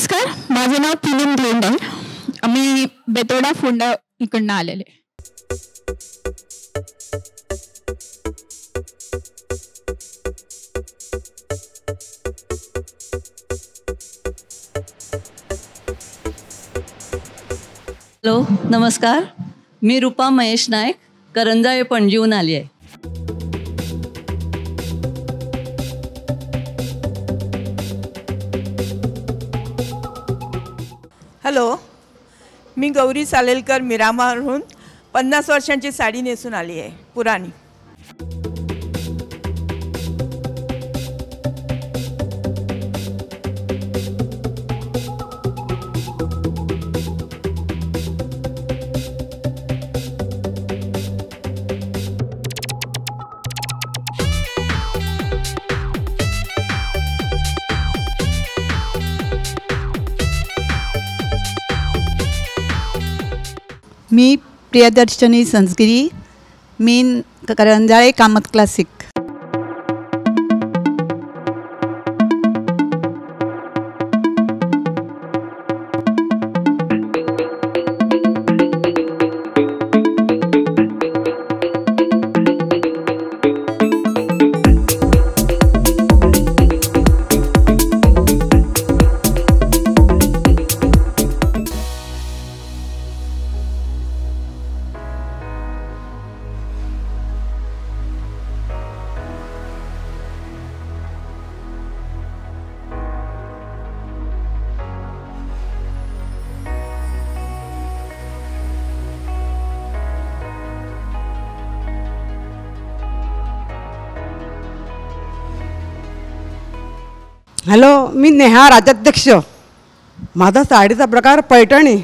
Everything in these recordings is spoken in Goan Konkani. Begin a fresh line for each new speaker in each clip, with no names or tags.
नमस्कार, माझं नाव पूनम धोंड आहे. मी बेतोडा फोंडा इकडनं आलेले.
हॅलो, नमस्कार. मी रुपा महेश नाईक, करंजाळे पणजीहून आली आहे.
हॅलो, मी गौरी सालेलकर मिरामारहून 50 वर्षांची साडी नेसून आली आहे, पुराणी.
मी प्रियदर्शनी संस्गिरी, मी करंजाळे कामत क्लासिक.
हॅलो, मी नेहा राजाध्यक्ष. माझा साडीचा प्रकार पैठणी,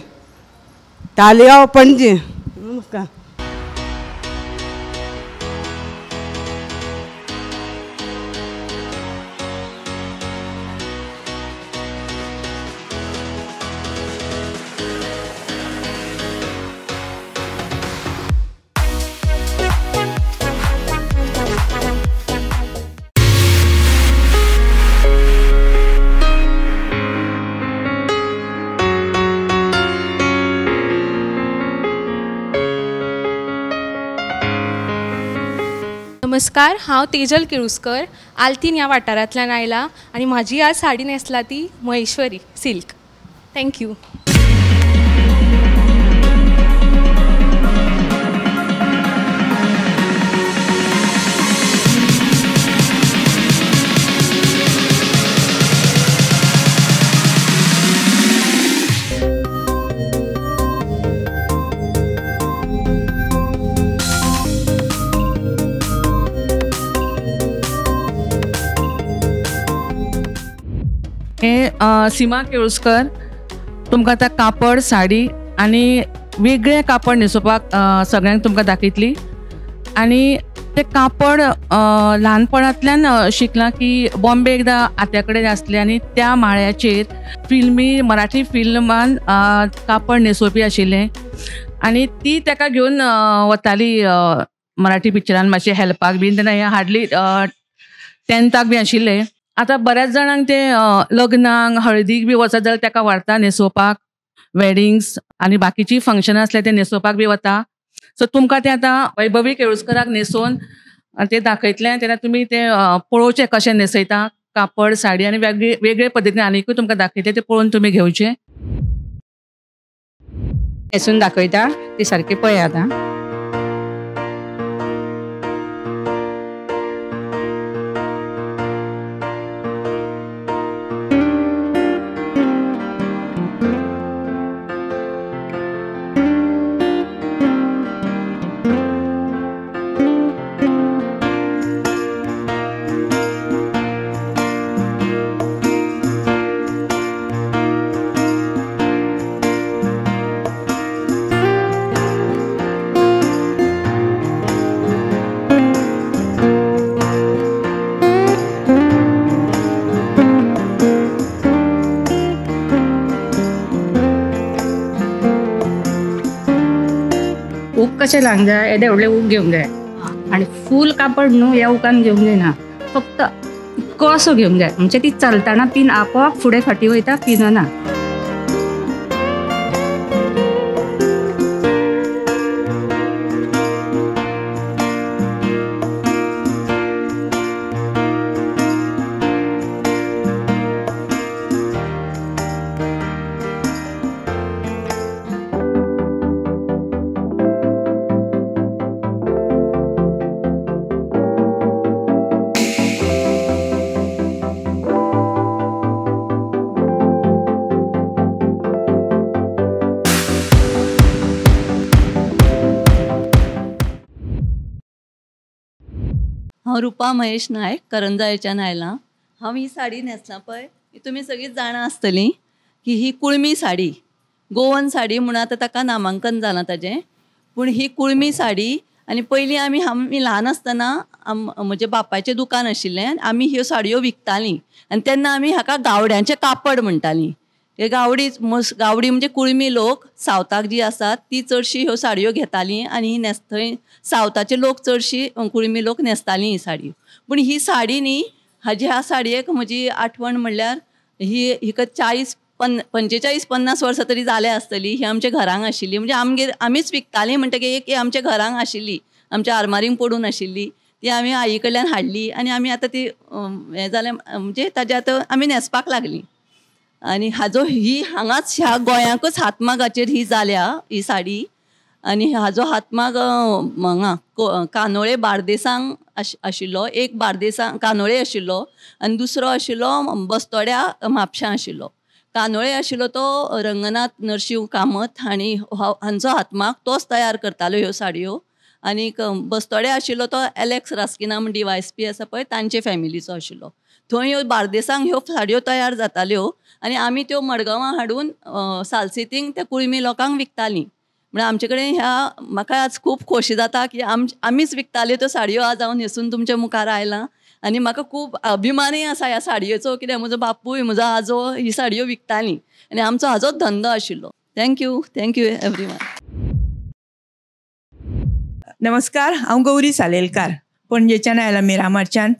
तालिगाव पणजी. नमस्कार.
नमस्कार, हांव तेजल केळुस्कर, आल्तीन ह्या वाठारांतल्यान आयला आनी म्हाजी आज साडी न्हेसला ती महेश्वरी सिल्क. Thank you.
हे सीमा केळुस्कर तुमकां आतां कापड साडी आनी वेगळें कापड न्हेसोवपाक सगळ्यांक तुमकां दाखयतली. आनी तें कापड ल्हानपणांतल्यान शिकलां की बॉम्बे एकदां आत्या कडेन आसलें आनी त्या माळ्याचेर फिल्मी मराठी फिल्मान कापड न्हेसोवपी आशिल्लें आनी ती ताका घेवन वताली मराठी पिक्चरान मातशें हेल्पाक बीन. तेन्ना हें हार्डली 10th बी आशिल्लें. आतां बऱ्याच जाणांक ते लग्नाक हळदीक बी वचत जाल्यार ताका व्हरता न्हेसोवपाक, वेडिंग्स आनी बाकीची फंक्शनां आसल्यार ते न्हेसोवपाक बी वता. सो तुमकां तें आतां वैभवी केळुस्कराक न्हेसोवन ते दाखयतलें तेन्ना तुमी तें पळोवचें कशें न्हेसयता कापड साडी आनी वेगळे वेगळे पद्दतीन आनीकूय तुमकां दाखयतलें, तें पळोवन तुमी घेवचें.
न्हेसून दाखयता ती सारकी पळयात.
ऊक कशें लावंक जाय, येदे व्हडलें ऊक घेवंक जाय आनी फूल कापड न्हू ह्या उकान घेवंक जायना, फक्त इतको असो घेवंक जाय म्हणजे ती चलतना पिन आपोआप फुडें फाटीं वयता, पिनना.
रुपा महेश नायक करंजाळेच्यान आयलां. हांव ही साडी न्हेसलां पळय, ही तुमी सगळीं जाणां आसतलीं की ही कुळमी साडी, गोवन साडी म्हूण आतां ताका नामांकन जालां ताजें. पूण ही कुळमी साडी आनी पयलीं आमी ल्हान आसतना म्हज्या बापायचें दुकान आशिल्लें, आमी ह्यो साडयो विकतालीं आनी तेन्ना आमी हाका गावड्यांचें कापड म्हणटालीं. हे गावडी गावडी म्हणजे कुळमी लोक सावथाक जी आसात ती चडशी ह्यो साडयो घेतालीं आनी ही थंय सावथाचे लोक चडशी कुळमी लोक न्हेसतालीं ही साडी. पूण ही साडी न्ही, हाजी ह्या साडयेक म्हजी आठवण म्हणल्यार ही हिका 45-50 वर्सां तरी जाल्या आसतली. ही आमच्या घरांक आशिल्ली, म्हणजे आमगेर आमीच विकतालीं म्हणटकीर एक आमच्या घरांक आशिल्ली, आमच्या आरमारींक पडून आशिल्ली, ती आमी आई कडल्यान हाडली आनी आमी आतां ती हें जालें म्हणजे ताजें आतां आमी न्हेसपाक लागलीं. आनी हाजो ही हांगाच ह्या गोंयांकूच हातमागाचेर ही जाल्या ही साडी. आनी हाजो हातमाग हांगा कानोळे बार्देसांक आशिल्लो, एक बार्देसांक कानोळे आशिल्लो आनी दुसरो आशिल्लो बस्तोड्या म्हापशां आशिल्लो. कानोळे आशिल्लो तो रंगनाथ नरशिंव कामत हांणी हांचो हातमाग तोच तयार करतालो ह्यो साडयो. आनीक बस्तोड्या आशिल्लो तो एलेक्स रास्किना म्हण DYSP आसा पळय तांचे फॅमिलीचो आशिल्लो. थंय ह्यो बार्देसांक ह्यो साडयो तयार जाताल्यो आनी आमी त्यो मडगांवां हाडून सालसेतींक त्या कुळमी लोकांक विकतालीं. म्हणल्यार आमचे कडेन ह्या म्हाका आज खूब खोशी जाता की आमीच विकताल्यो त्यो साडयो आज हांव न्हेसून तुमच्या मुखार आयलां आनी म्हाका खूब अभिमानय आसा ह्या साडयेचो, कित्याक म्हजो बापूय म्हजो आजो ही साडयो विकतालीं आनी आमचो हाजोच धंदो आशिल्लो. Thank you, thank you everyone.
नमस्कार, हांव गौरी सालेलकार, पणजेच्यान आयलां, मिरामारच्यान.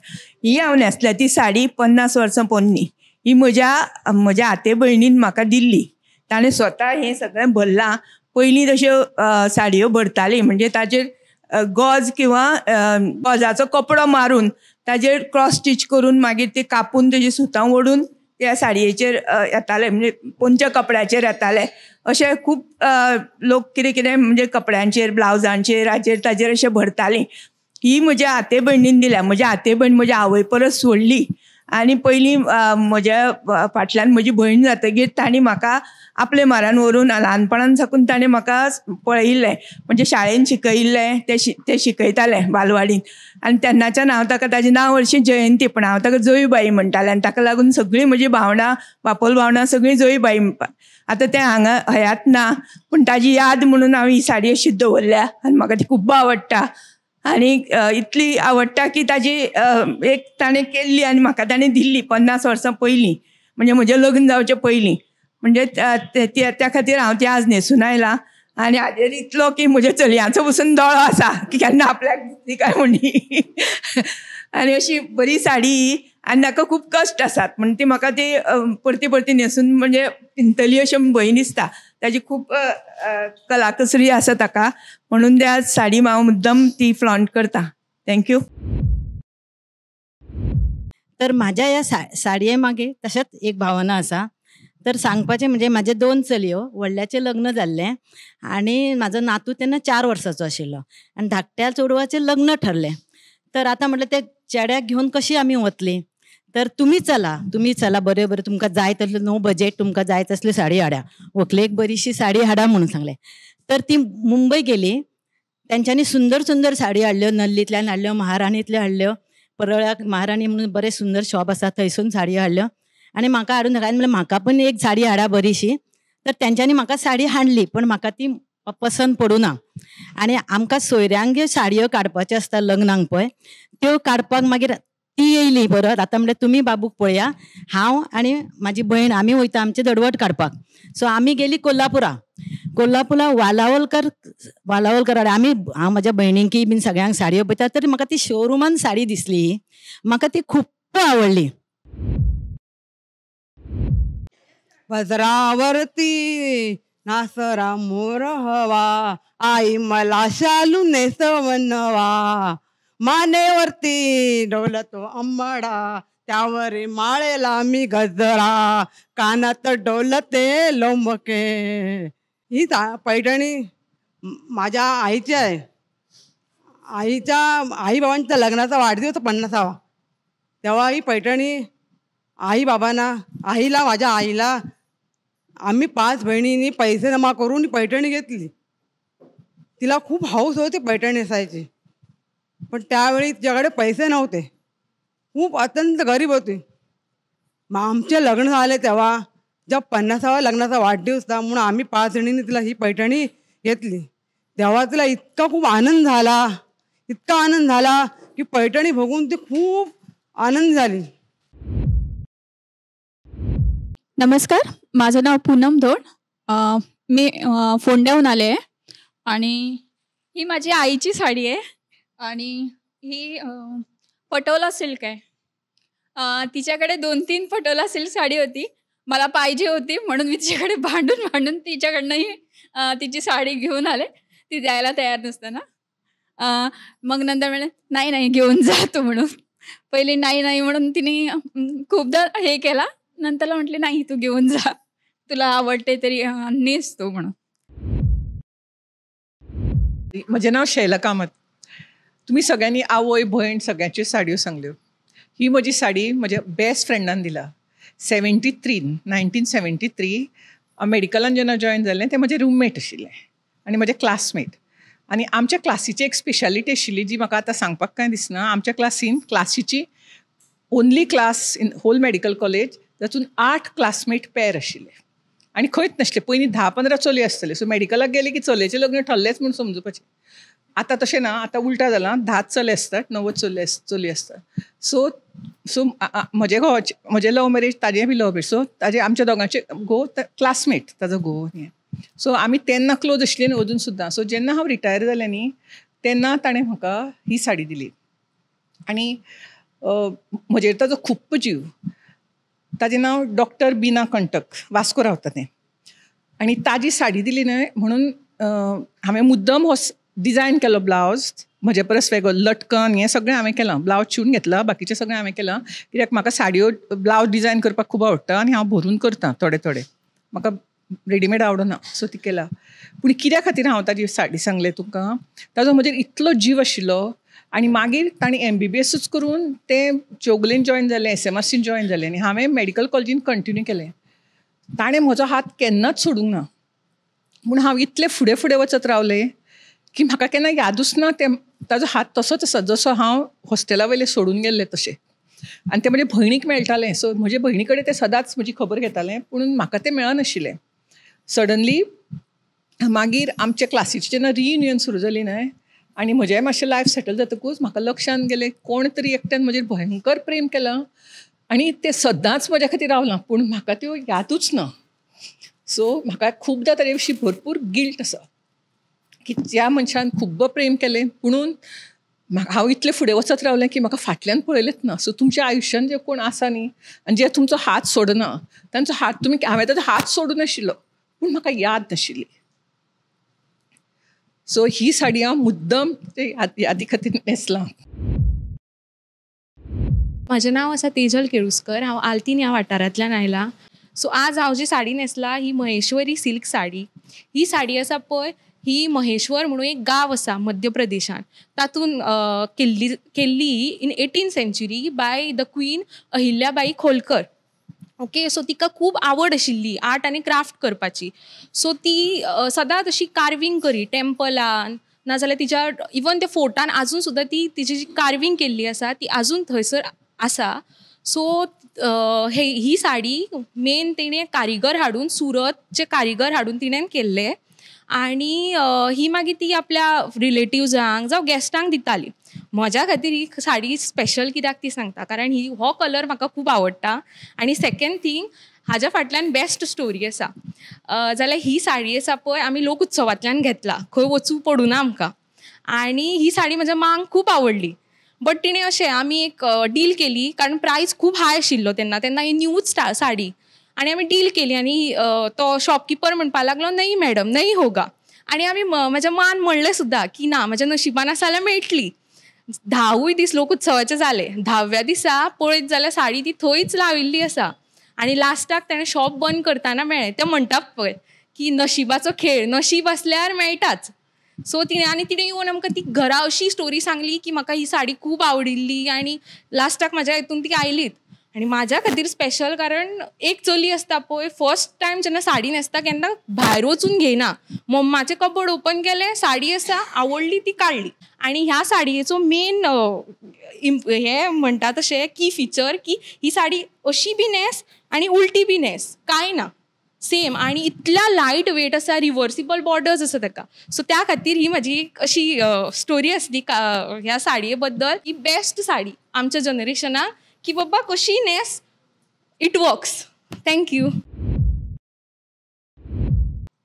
ही हांव न्हेसल्या ती साडी 50 वर्सां पोन्नी. ही म्हज्या म्हज्या आते भयणीन म्हाका दिल्ली. ताणें स्वता हें सगळें भरलां. पयलीं तश्यो साडयो भरताली म्हणजे ताजेर गॉज किंवा गॉजाचो कपडो मारून ताजेर क्रॉस स्टीच करून मागीर ती कापून तेजी सुतां ओडून त्या साडयेचेर येताले, म्हणजे पोंदच्या कपड्याचेर येताले. अशें खूब लोक कितें कितें म्हणजे कपड्यांचेर, ब्लावजांचेर, हाचेर ताजेर अशें भरतालीं. ही म्हज्या आते भयणीन दिल्या. म्हज्या आते भयण म्हज्या आवय परस व्हडली आनी पयलीं म्हज्या फाटल्यान म्हजी भयण जातकीर तांणी म्हाका आपले मारान व्हरून ल्हानपणान साकून ताणें म्हाका पळयिल्लें, म्हणजे शाळेन शिकयिल्लें, ते शिकयताले बालवाडीन. आनी तेन्नाच्यान हांव ताका, ताजें नांव हरशीं जयंती पूण हांव ताका जोईबाई म्हणटालें आनी ताका लागून सगळीं म्हजी भावणां, बापोल भावणां सगळीं जोईबाई म्हणपा. आतां तें हांगा हयात ना, पूण ताजी याद म्हणून हांव ही साडी अशीच दवरल्या आनी म्हाका ती खूब्ब आवडटा. आनी इतली आवडटा की ताजी एक ताणें केल्ली आनी म्हाका ताणें दिल्ली 50 वर्सां पयलीं, म्हणजे म्हजें लग्न जावचें पयलीं. म्हणजे त्या खातीर हांव ती आज न्हेसून आयलां. आनी हाजेर इतलो की म्हज्या चलयांचो पसून दोळो आसा की केन्ना आपल्याक दिसली काय म्हणी. आनी अशी बरी साडी आनी ताका खूब कश्ट आसात म्हण ती म्हाका ती परती परती न्हेसून म्हणजे पिंतली अशें भंय दिसता. ताजी खूब कलाकुसरी आसा ताका, म्हणून त्या साडी हांव मुद्दम ती फ्लॉन्ट करता. Thank you.
तर म्हाज्या ह्या साडये मागीर तशेंच एक भावना आसा. तर सांगपाचें म्हणजे म्हाजे 2 चलयो, व्हडल्याचें लग्न जाल्लें आनी म्हाजो नातू तेन्ना 4 वर्सांचो आशिल्लो आनी धाकट्या चेडवाचें लग्न ठरलें. तर आतां म्हटलें ते चेड्याक घेवन कशी आमी वतलीं, तर तुमी चला, तुमी चला, बरें बरें तुमकां जाय तसलें नो बजेट, तुमकां जाय तसली साडी हाडा, व्हंकलेक बरीशी साडी हाडा म्हणून सांगलें. तर ती मुंबय गेली, तेंच्यांनी सुंदर सुंदर साडी हाडल्यो, नल्लींतल्यान हाडल्यो, महाराणींतल्यो हाडल्यो, परळ्याक महाराणी म्हणून बरें सुंदर शॉप आसा थंयसून साडी हाडल्यो आनी म्हाका हाडून दाखयलें. म्हणलें म्हाका पण एक साडी हाडा बरीशी. तर तेंच्यांनी म्हाका साडी हाडली पण म्हाका ती पसंत पडूं ना. आनी आमकां सोयऱ्यांक ज्यो साडयो काडपाच्यो आसता लग्नाक पळय, त्यो काडपाक मागीर ती येयली परत. आतां म्हणलें तुमी बाबूक पळया, हांव आनी म्हाजी भयण आमी वयता आमचें दडवट काडपाक. सो आमी गेली कोल्हापुरा. कोल्हापुरा वालावलकर, वालावलकर आमी, हांव म्हाज्या भयणींकी बीन सगळ्यांक साडयो पळयता. तर म्हाका ती शोरुमान साडी दिसली, म्हाका ती खूब्ब आवडली.
पदरावरती नासरा मोर हवा, आई मला शालू नेसवनवा, मानेवरती डोलतो अंबाडा, त्यावर माळेला मी गजरा, कानात डोलते लोंबके. ही पैठणी माझ्या आईची आहे. आईच्या आईबाबांच्या लग्नाचा वाढदिवस 50वा, तेव्हा ही पैठणी आई बाबांना, आईला, माझ्या आईला आम्ही 5 बहिणींनी पैसे जमा करून पैठणी घेतली. तिला खूप हौस होती पैठणी नेसायची. पण त्यावेळी तिच्याकडे पैसे नव्हते, खूप अत्यंत गरीब होती. मग आमचे लग्न झाले तेव्हा जेव्हा 50वा लग्नाचा वाढदिवस होता म्हणून आम्ही 5 जणींनी तिला ही पैठणी घेतली. तेव्हा तिला इतका खूप आनंद झाला, इतका आनंद झाला की पैठणी बघून ती खूप आनंद झाली.
नमस्कार, माझं नाव पूनम धोंड. मी फोंड्याहून आले आहे आणि ही माझी आईची साडी आहे आणि ही पटोला सिल्क आहे. तिच्याकडे 2-3 पटोला सिल्क साडी होती, मला पाहिजे होती म्हणून मी तिच्याकडे भांडून भांडून तिच्याकडनंही तिची साडी घेऊन आले, ती द्यायला तयार नसताना. मग नंतर म्हणे नाही नाही घेऊन जातो म्हणून, पहिले नाही नाही म्हणून तिने खूपदा हे केला, नंतरला म्हटले नाही तू घेऊन जा, तुला आवडते तरी नेस तो म्हणून.
म्हजें नांव शैला कामत. तुमी सगळ्यांनी आवय भयण सगळ्यांच्यो साडयो सांगल्यो. ही म्हजी साडी म्हज्या बेस्ट फ्रेंडान दिला. 1973 मेडिकलान जेन्ना जॉयन जालें तें म्हजें रुममेट आशिल्लें आनी म्हजें क्लासमेट. आनी आमच्या क्लासीची एक स्पेशालिटी आशिल्ली जी म्हाका आतां सांगपाक कांय दिसना. आमच्या क्लासीन क्लासीची only class in whole medical college तातूंत 8 क्लासमेट पेर आशिल्ले आनी खंयच नासले. पयलीं 10-15 चलयो आसतले. सो मेडिकलाक गेले की चलयेचें लग्न ठरलेंच म्हूण समजुपाचें. आतां तशें ना, आतां उल्टा जालां, 10 चले आसतात, 9 चलयो आसतात. सो सो म्हजे घोवाचें म्हजें लव मॅरेज, ताजें बी लव मॅरेज. सो ताजें आमच्या दोगांचे घोव क्लासमेट, ताजो घोव हें. सो आमी तेन्ना क्लोज आशिल्ली आनी अजून सुद्दां. सो जेन्ना हांव रिटायर जालें न्ही तेन्ना ताणें म्हाका ही साडी दिली आनी म्हजेर ताजो खूब्ब जीव. ताजें नांव डॉक्टर बीना कंटक, वास्को रावता तें. आनी ताजी साडी दिली न्हय म्हणून हांवें मुद्दम हो डिजायन केलो ब्लावज, म्हजे परस वेगळो लटकन हें सगळें हांवें केलां. ब्लावज शिवून घेतला, बाकीचें सगळें हांवें केलां कित्याक म्हाका साडयो ब्लावज डिजायन करपाक खूब आवडटा आनी हांव भरून करतां थोडे थोडे, म्हाका रेडीमेड आवडना. सो ती केला. पूण कित्या खातीर हांव ताजी साडी सांगलें तुमकां, ताजो म्हजेर इतलो जीव आशिल्लो. आनी मागीर ताणें MBBSच करून तें चोगलेन जॉयन जालें, SMRCन जॉयन जालें आनी हांवें मेडिकल कॉलेजीन कंटिन्यू केलें. ताणें म्हजो हात केन्नाच सोडूंक ना. पूण हांव इतलें फुडें फुडें वचत रावलें की म्हाका केन्ना यादूच ना तें ताजो हात तसोच आसा जसो हांव हॉस्टेला वयलें सोडून गेल्लें तशें. आनी तें म्हजे भयणीक मेळटालें. सो म्हजे भयणी कडेन तें सदांच म्हजी खबर घेतालें, पूण म्हाका तें मेळनाशिल्लें. सडनली मागीर आमच्या क्लासीचें जेन्ना रियुनियन सुरू जाली न्हय आनी म्हजेंय मातशें लायफ सेटल जातकूच म्हाका लक्षान गेलें कोण तरी एकट्यान म्हजेर भयंकर प्रेम केलां आनी तें सदांच म्हज्या खातीर रावलां, पूण म्हाका त्यो यादूच ना. सो म्हाका खुबदां ताजे विशीं भरपूर गिल्ट आसा की ज्या मनशान खूब्ब प्रेम केलें पुणून हांव इतलें फुडें वचत रावलें की म्हाका फाटल्यान पळयलेंच ना. सो तुमच्या आयुश्यान जे कोण आसा न्ही आनी जे तुमचो हात सोडना तांचो हात तुमी, हांवें ताजो हात सोडूं नाशिल्लो पूण म्हाका याद नाशिल्ली. सो ही साडी हांव मुद्दम ते यादी खातीर न्हेसलां.
म्हजें नांव आसा तेजल केळुस्कर. हांव आल्तीन ह्या वाठारांतल्यान आयलां. सो आज हांव जी साडी न्हेसला ही महेश्वरी सिल्क साडी. ही साडी आसा पळय ही महेश्वर म्हणून एक गांव आसा मध्य प्रदेशान, तातूंत केल्ली in 18th century by the queen Ahilyabai Holkar. Okay, so तिका खूब आवड आशिल्ली आर्ट आनी क्राफ्ट करपाची. सो ती सदांच अशी कार्वींग करी टेम्पलान, नाजाल्यार तिच्या इवन त्या फोर्टान आजून सुद्दां ती तिची जी कार्वींग केल्ली आसा ती आजून थंयसर आसा. सो ही साडी मेन तिणें कारिगर हाडून, सुरतचे कारिगर हाडून तिणें केल्ले आनी ही मागीर ती आपल्या रिलेटिव्जांक जावं गॅस्टांक दिताली. म्हज्या खातीर ही साडी स्पेशल कित्याक ती सांगता, कारण ही हो कलर म्हाका खूब आवडटा आनी सेकेंड थींग हाज्या फाटल्यान बेस्ट स्टोरी आसा. जाल्यार ही साडी आसा पळय आमी लोक उत्सवांतल्यान घेतला, खंय वचूं पडूना आमकां. आनी ही साडी म्हज्या मांक खूब आवडली, बट तिणें अशें आमी एक डील केली कारण प्रायस खूब हाय आशिल्लो तेन्ना, तेन्ना ही न्यूच साडी आनी आमी डील केली आनी तो शॉपकिपर म्हणपाक लागलो नाही मॅडम नाही होगा. आनी आमी म्हज्या मान म्हणलें सुद्दां की ना म्हज्या नशिबान आसा जाल्यार मेळटली. 10 दीस लोक उत्सवाचे जाले, 10व्या दिसा पळयत जाल्यार साडी ती थंयच लाविल्ली आसा आनी लास्टाक ताणें शॉप बंद करतना मेळ्ळें. तें म्हणटा पळय की नशिबाचो खेळ, नशीब आसल्यार मेळटाच. सो तिणें आनी तिणें येवन आमकां ती घरा अशी स्टोरी सांगली की म्हाका ही साडी खूब आवडिल्ली आनी लास्टाक म्हाज्या हितून ती आयलीच. आनी म्हाज्या खातीर स्पेशल कारण एक चली आसता पळय फर्स्ट टायम जेन्ना साडी न्हेसता केन्ना भायर वचून घेयना, मम्माचें कबड ओपन केलें, साडी आसा आवडली ती काडली. आनी ह्या साडयेचो मेन हें म्हणटा तशें की फिचर की ही साडी अशी बी न्हेस आनी उलटी बी न्हेस, कांय ना, सेम. आनी इतल्या लायट वेट आसा, रिवर्सिबल बॉर्डर्स आसा ताका. सो त्या खातीर ही म्हाजी एक अशी स्टोरी आसली ह्या साडये बद्दल. ही बेस्ट साडी आमच्या जनरेशनाक की बाबा कशी न्हेस, it works. Thank you.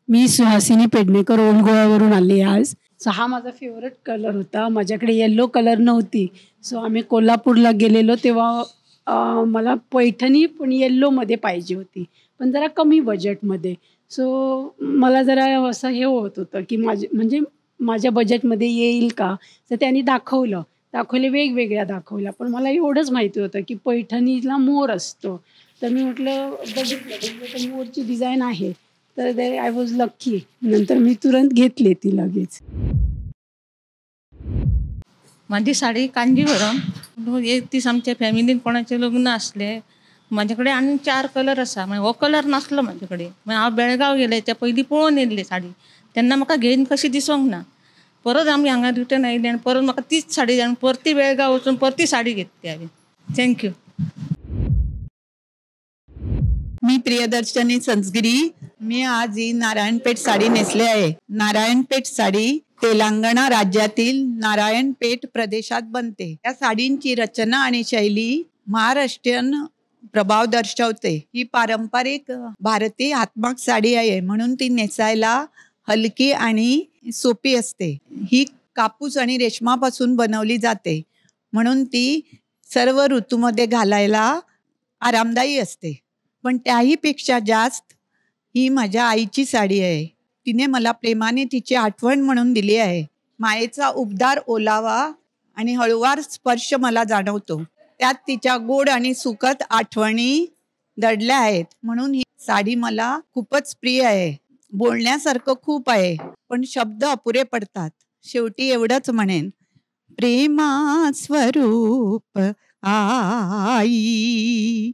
Me Suhasini Pednekar old गोव्यावरून आली आज. सो हा माझा फेवरेट कलर होता. माझ्याकडे येल्लो कलर नव्हती. सो आम्ही कोल्हापूरला गेलेलो तेव्हा मला पैठणी पण येल्लोमध्ये पाहिजे होती, पण जरा कमी बजेटमध्ये. सो मला जरा असं हे होत होतं की माझे म्हणजे माझ्या बजेटमध्ये येईल का. तर त्यांनी दाखवले वेगवेगळ्या दाखवल्या, पण मला एवढंच माहिती होतं की पैठणीला मोर असतो. तर मी म्हटलं बघितलं तर मोरची डिझाईन आहे, तर I was lucky. नंतर मी तुरंत घेतली ती लगेच.
माझी साडी कांजीवरम. एक दीस आमच्या फॅमिलीन कोणाचें लग्न आसलें, म्हाजे कडेन आनी 4 कलर आसा, मागीर हो कलर नासलो म्हाजे कडेन. मागीर हांव बेळगांव गेलें, त्या पयलीं पळोवन येयल्ली साडी, तेन्ना म्हाका घेयन कशी दिसोंक ना. परत आमी हांगा रिटर्न आयले आनी परत म्हाका तीच साडी जाय, परती बेळगांव वचून परती साडी घेतली हांवें. Thank you.
मी प्रियदर्शनी संजगिरी. मी आज ही नारायणपेठ साडी नेसली आहे. नारायणपेठ साडी तेलंगणा राज्यातील नारायणपेठ प्रदेशात बनते. या साडींची रचना आणि शैली महाराष्ट्रीयन प्रभाव दर्शवते. ही पारंपरिक भारतीय हातमाग साडी आहे, म्हणून ती नेसायला हलकी आणि सोपी असते. ही कापूस आणि रेशमापासून बनवली जाते, म्हणून ती सर्व ऋतूमध्ये घालायला आरामदायी असते. पण त्याहीपेक्षा जास्त ही माझ्या आईची साडी आहे. तिने मला प्रेमाने तिची आठवण म्हणून दिली आहे. मायेचा उबदार ओलावा आणि हळूवार स्पर्श मला जाणवतो. त्यात तिच्या गोड आणि सुखद आठवणी दडल्या आहेत, म्हणून ही साडी मला खूपच प्रिय आहे. बोलण्यासारखं खूप आहे, पण शब्द अपुरे पडतात. शेवटी एवढंच म्हणेन, प्रेमा स्वरूप आई,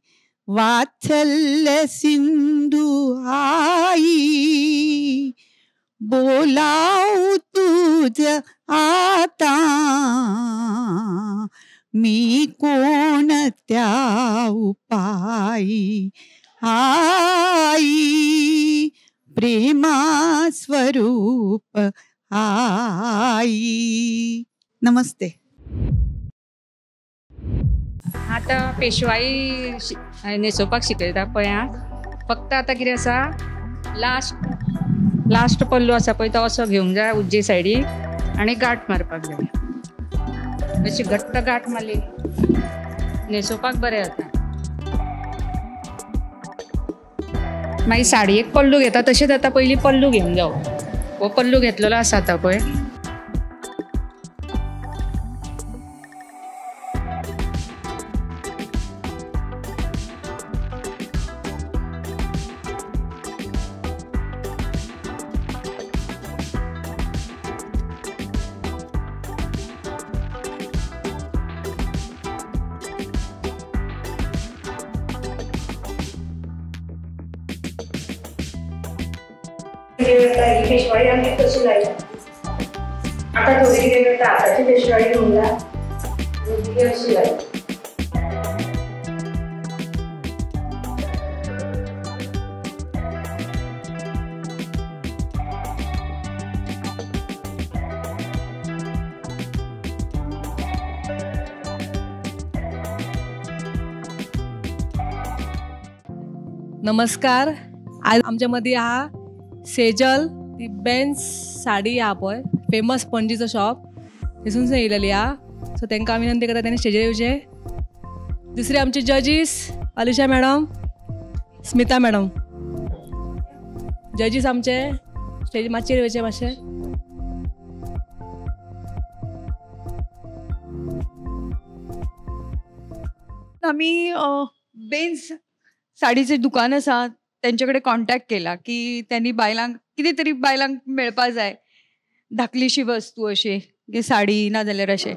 वात्सल्य सिंधू आई, बोलाव तुझ आता मी कोणत्या उपायी आई, प्रेमा स्वरूप आई. नमस्ते.
आतां पेशवाई न्हेसोवपाक शिकयता पळय. फक्त आतां कितें आसा, लास्ट लास्ट पल्लू आसा पळय तो असो घेवंक जाय उजवे सायडीक आनी गांठ मारपाक जाय. अशी घट्ट गांठ मारली न्हेसोवपाक बरें जाता. मागीर साडयेक पल्लू घेता तशेंच आतां पयलीं पल्लू घेवंक जावो. हो पल्लू घेतलेलो आसा आतां पळय.
पेशवाई आमची कशी जाईल आता थोडी कितें करता, आताची पेशवाई घेवंक जाय अशी जाय.
नमस्कार. आज आमच्या मदीं आहा सेजल, ती बेन्स साडी आहा पळय, फेमस पणजीचो शॉप, थंयसून येयलेली आहा. सो तांकां विनंती करता तेणी स्टेजीर येवचें. दुसरी आमची जजीस अलिशा मॅडम, स्मिता मॅडम, जजीस आमचे स्टेजी मातशेर येवचे मातशें.
आमी बेन्स साडीचें दुकान आसा तेंचे कडेन कॉन्टेक्ट केला की त्यांनी बायलांक कितें तरी बायलांक मेळपा जाय धाकलीशी वस्तू अशी की साडी ना जाल्यार अशें,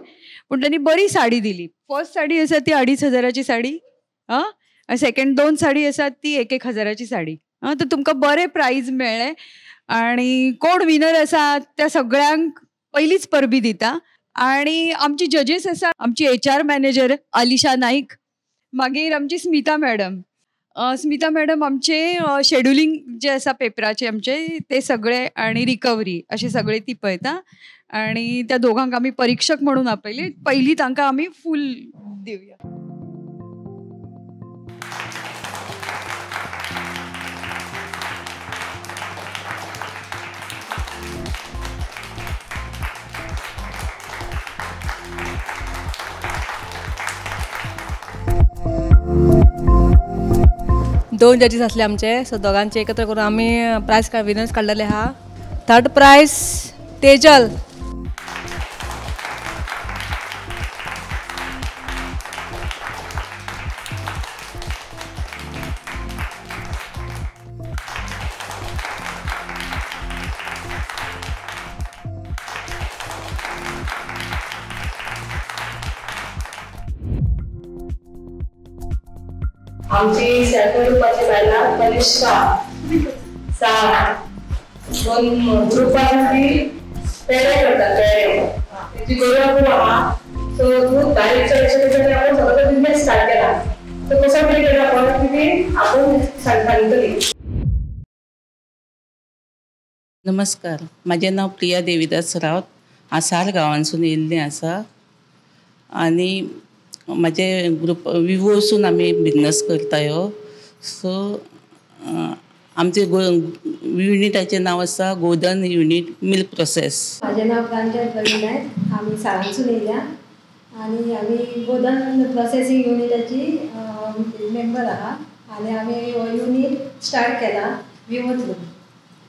पूण त्यांनी बरी साडी दिली. फर्स्ट साडी आसा ती 2500 साडी आं, सेकंड 2 साडी आसात ती 1-1 हजाराची साडी. आं, तर तुमकां बरें प्रायज मेळ्ळें आनी कोण विनर आसा त्या सगळ्यांक पयलींच परबी दिता. आनी आमची जजीस आसा, आमची HR manager Alisha Naik, मागीर आमची स्मिता मॅडम. स्मिता मॅडम आमचे शेड्युलिंग जे आसा पेपराचे आमचे ते सगळे आनी रिकवरी अशे सगळे ती पळयता. आनी त्या दोगांक आमी परिक्षक म्हणून आपयले. पयलीं तांकां आमी फूल दिवया.
दोन जजीस असले आमचे, सो दोगांचे एकत्र करून आमी प्रायज विनर्स काडलेले आहा. Third prize Tejal.
आमची सेल्फ ग्रुपाची बायलां कनिष्का सारा दोन ग्रुपान ती पेडे करतात. पेडे तेजी गोरवां खूब आहा, सो दूद बारीक चडशें तेच्यानी आपूण स्वताचो बिजनेस स्टार्ट केला. सो कसो कितें केला आपण ती आपूण सांगतली.
नमस्कार, म्हाजें नांव प्रिया देविदास रावत. हांव सार गांवांतसून येयल्लें आसा आनी म्हाजे ग्रुप विवोसून आमी बिजनस करता ह्यो. सो आमचे युनिटाचें नांव आसा गोधन युनीट मिल्क प्रोसेस.
म्हाजें नांव प्रांजल प्रवीण नायक. आमी सारांसून येयल्या आनी आमी गोधन प्रोसेसींग युनिटाची मेंबर आहा आनी आमी हो युनीट स्टार्ट केला विवो थ्रू.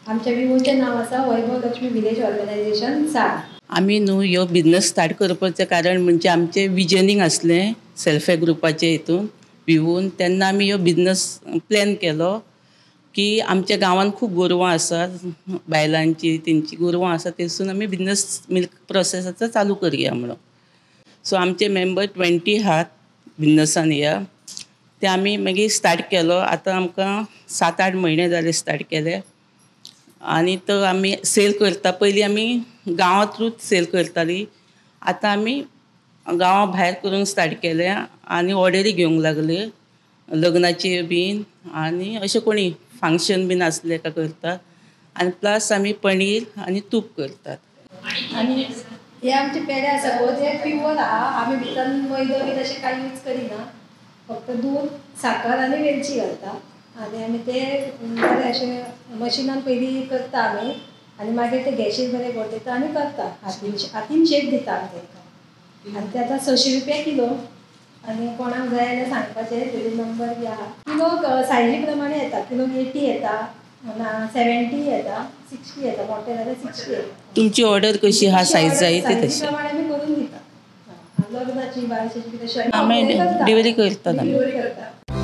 आमच्या विवोचें नांव आसा वैभव लक्ष्मी विलेज ऑर्गनायझेशन सार.
आमी न्हू ह्यो बिजनस स्टार्ट करपाचें कारण म्हणजे आमचें विजनींग आसलें सेल्फ हेल्प ग्रुपाचें हितून विवून. तेन्ना आमी ह्यो बिजनस प्लॅन केलो की आमच्या गांवांत खूब गोरवां आसात, बायलांची तेंची गोरवां आसा, थंयसून आमी बिजनस मिल्क प्रोसेसाचो चालू करया म्हणून. सो आमचे मेंबर 20 आहात बिजनसान ह्या. ते आमी मागीर स्टार्ट केलो. आतां आमकां 7-8 म्हयने जाले स्टार्ट केले आनी तो आमी सेल करता. पयलीं आमी गांवा थ्रूच सेल करताली, आतां आमी गांवा भायर करूंक स्टार्ट केलें आनी ऑर्डरी घेवंक लागले लग्नाचे बीन आनी अशें कोणी फंक्शन बीन आसलें काय करतात. आनी प्लस आमी पनीर आनी तूप करतात.
आनी हे आमचे पेडे आसा पळय ते प्युअर आहा. आमी भितर मैदो बी तशें कांय यूज करिना, फक्त दूद साकर आनी वेलची घालता आनी आमी ते बरें अशें मशिनान पयलीं करता आमी आनी मागीर ते गॅशीर बरें गोठयता आनी करता. हातीन शेप दिता आमी तांकां. आनी ते आतां 600 रुपया किलो. आनी कोणाक जाय जाल्यार सांगपाचें, तेजे नंबर बी आहा. किलोक सायजी प्रमाणे येता, किलोक 80 येता, 70 येता, 60 येता, मोठे जाल्यार 60 येता.
तुमची ऑर्डर कशी आहा, सायज जाय ती तशी
प्रमाणे आमी करून दिता. लग्नाची बारशाची बी तशी
आमी डिलिवरी करतात.
डिलिवरी करता.